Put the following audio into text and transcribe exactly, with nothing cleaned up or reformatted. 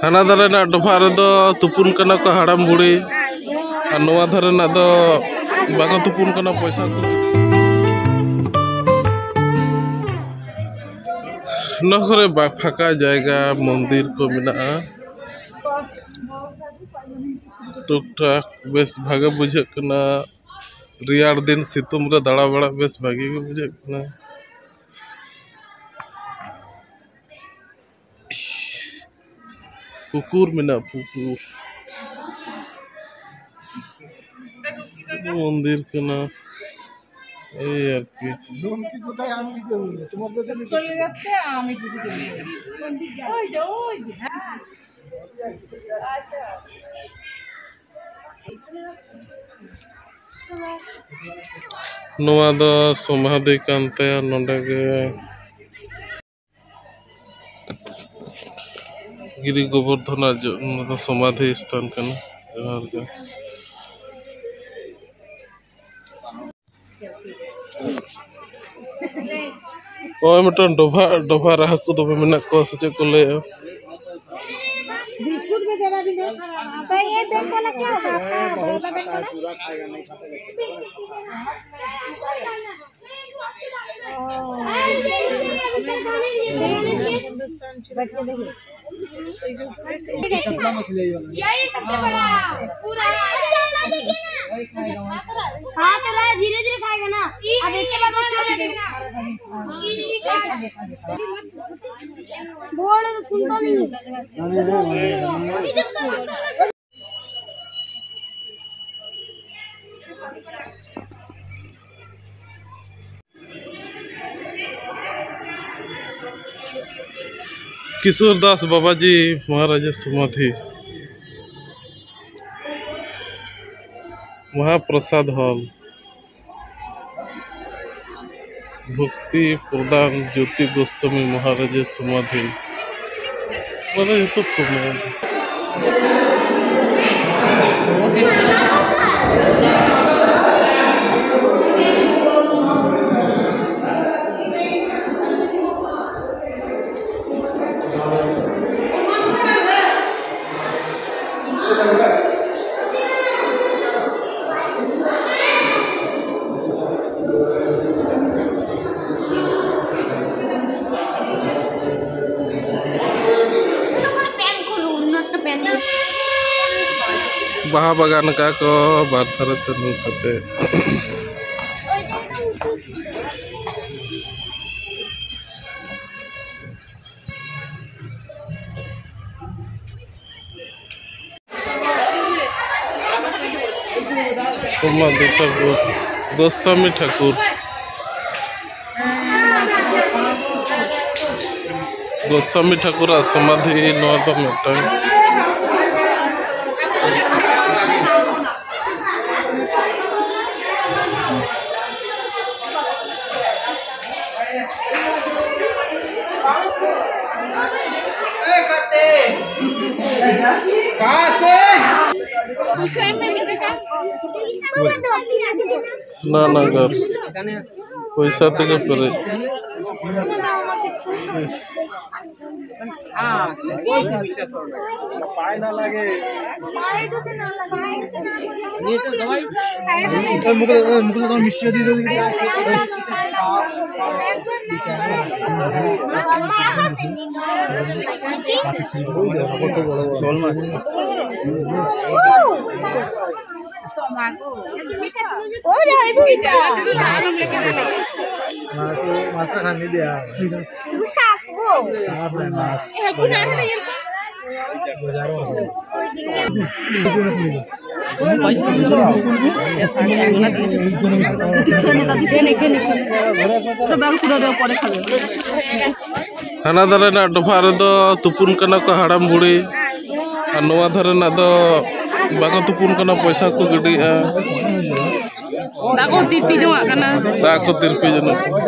ᱦᱟᱱᱟ ᱫᱷᱟᱨᱮ ᱨᱮᱱᱟᱜ ᱰᱚᱵᱷᱟᱜ ᱨᱮᱫᱚ ᱛᱩᱯᱩᱱ ᱠᱟᱱᱟ ᱠᱚ ᱦᱟᱲᱟᱢ ᱵᱩᱲᱦᱤ, ᱟᱨ ᱱᱚᱣᱟ ᱫᱷᱟᱨᱮ ᱨᱮᱱᱟᱜ ᱫᱚ ᱵᱟᱠᱚ ᱛᱩᱯᱩᱱ ᱠᱟᱱᱟ, ᱯᱚᱭᱥᱟ ᱠᱚ᱾ ᱱᱚᱣᱟ ᱠᱚᱨᱮ ᱵᱟ-, ᱯᱷᱟᱸᱠᱟ ᱡᱟᱭᱜᱟ, ᱢᱚᱱᱫᱤᱨ ᱠᱚ ᱢᱮᱱᱟᱜᱼᱟ᱾ ᱴᱩᱠ ᱴᱟᱠ ᱵᱮᱥ ᱵᱷᱟᱜᱮ ᱵᱩᱡᱷᱟᱹᱜ ᱠᱟᱱᱟ᱾ ᱨᱮᱭᱟᱲ ᱫᱤᱱ ᱥᱤᱛᱩᱝ ᱨᱮ ᱫᱟᱬᱟ ᱵᱟᱲᱟ ᱵᱮᱥ ᱵᱷᱟᱜᱮ ᱜᱮ ᱵᱩᱡᱷᱟᱹᱜ ᱠᱟᱱᱟ᱾ ᱯᱩᱠᱩᱨ ᱢᱮᱱᱟᱜᱼᱟ, ᱯᱩᱠᱩᱨ᱾ ᱢᱚᱱᱫᱤᱨ ᱠᱟᱱᱟ, ᱮᱭ ᱟᱨᱠᱤ᱾ চলে যাচ্ছে, আমি কিছু করি না। ওই যে, ওই যে, হ্যাঁ। ᱱᱚᱣᱟ ᱫᱚ ᱥᱚᱢᱟᱫᱷᱤ ᱠᱟᱱ ᱛᱟᱭᱟ, ᱱᱚᱰᱮ ᱜᱮ ᱜᱤᱨᱤ ᱜᱳᱵᱚᱨᱫᱷᱚᱱᱟᱜ ᱡᱚ-, ᱱᱚᱣᱟ ᱫᱚ ᱥᱚᱢᱟᱫᱷᱤ ᱥᱛᱷᱟᱱ ᱠᱟᱱᱟ᱾ ᱡᱚᱦᱟᱨ ᱜᱮ᱾ ᱱᱚᱜᱼᱚᱭ ᱢᱤᱫᱴᱟᱝ ᱰᱚᱵᱷᱟᱜ, ᱰᱚᱵᱷᱟᱜ ᱨᱮ ᱦᱟᱹᱠᱩ ᱫᱚᱢᱮ ᱢᱮᱱᱟᱜ ᱠᱚᱣᱟ ᱥᱮ ᱪᱮᱫ ᱠᱚ ᱞᱟᱹᱭᱮᱜᱼᱟ? बिस्कुट भी देना भी नहीं। तो ये बेंग वाला क्या होगा आपका? बड़ा बेंग वाला? यही सबसे बड़ा। पूरा। खा तो रहा है, धीरे धीरे खाएगा ना। अब एक के बाद दूसरा खाएगा। बोर्ड सुनता नहीं। ᱠᱤᱥᱳᱨ ᱫᱟᱥ ᱵᱟᱵᱟᱡᱤ ᱢᱚᱦᱟᱨᱟᱡᱟ ᱥᱚᱢᱟᱫᱷᱤ, ᱢᱚᱦᱟᱯᱨᱚᱥᱟᱫ ᱦᱚᱞ, ᱵᱷᱚᱠᱛᱤ ᱯᱨᱚᱫᱷᱟᱱ ᱡᱳᱛᱤ ᱜᱳᱥᱣᱟᱢᱤ ᱢᱚᱦᱟᱨᱟᱡᱟ ᱥᱚᱢᱟᱫᱷᱤ᱾ ᱚᱱᱟ ᱫᱚ ᱡᱚᱛᱚ ᱥᱚᱢᱟᱫᱷᱤ᱾ ᱵᱟᱦᱟ ᱵᱟᱜᱟᱱ ᱟᱠᱟᱫ ᱠᱚ ᱵᱟᱨ ᱫᱷᱟᱨᱮ ᱛᱮ ᱱᱚᱝᱠᱟᱛᱮ᱾ ᱥᱚᱢᱟᱫᱷᱤ ᱴᱷᱟᱠᱩᱨ, ᱜᱳᱥᱟᱢᱤ ᱴᱷᱟᱠᱩᱨ, ᱜᱳᱥᱟᱢᱤ ᱴᱷᱟᱠᱩᱨᱟᱜ ᱥᱚᱢᱟᱫᱷᱤ ᱱᱚᱣᱟ ᱫᱚ ᱢᱤᱫᱴᱟᱝ᱾ ᱥᱱᱟᱱᱟᱜᱟᱨ ᱯᱚᱭᱥᱟ ᱛᱮᱜᱮ ᱯᱮᱨᱮᱡ᱾ ᱦᱟᱱᱟ ᱫᱷᱟᱨᱮ ᱨᱮᱱᱟᱜ ᱰᱚᱵᱷᱟᱜ ᱨᱮᱫᱚ ᱛᱩᱯᱩᱱ ᱠᱟᱱᱟ ᱠᱚ ᱦᱟᱲᱟᱢ ᱵᱩᱲᱦᱤ, ᱟᱨ ᱱᱚᱣᱟ ᱫᱷᱟᱨᱮ ᱨᱮᱱᱟᱜ ᱫᱚ ᱵᱟᱠᱚ ᱛᱩᱯᱩᱱ ᱠᱟᱱᱟ, ᱯᱚᱭᱥᱟ ᱠᱚ ᱜᱤᱰᱤᱭᱮᱜᱼᱟ᱾ ᱫᱟᱜ ᱠᱚ ᱛᱤᱨᱯᱤ ᱡᱚᱝᱟᱜ ᱠᱟᱱᱟ᱾ ᱫᱟᱜ ᱠᱚ ᱛᱤᱨᱯᱤ ᱡᱚᱝᱟᱜ ᱠᱟᱱᱟ᱾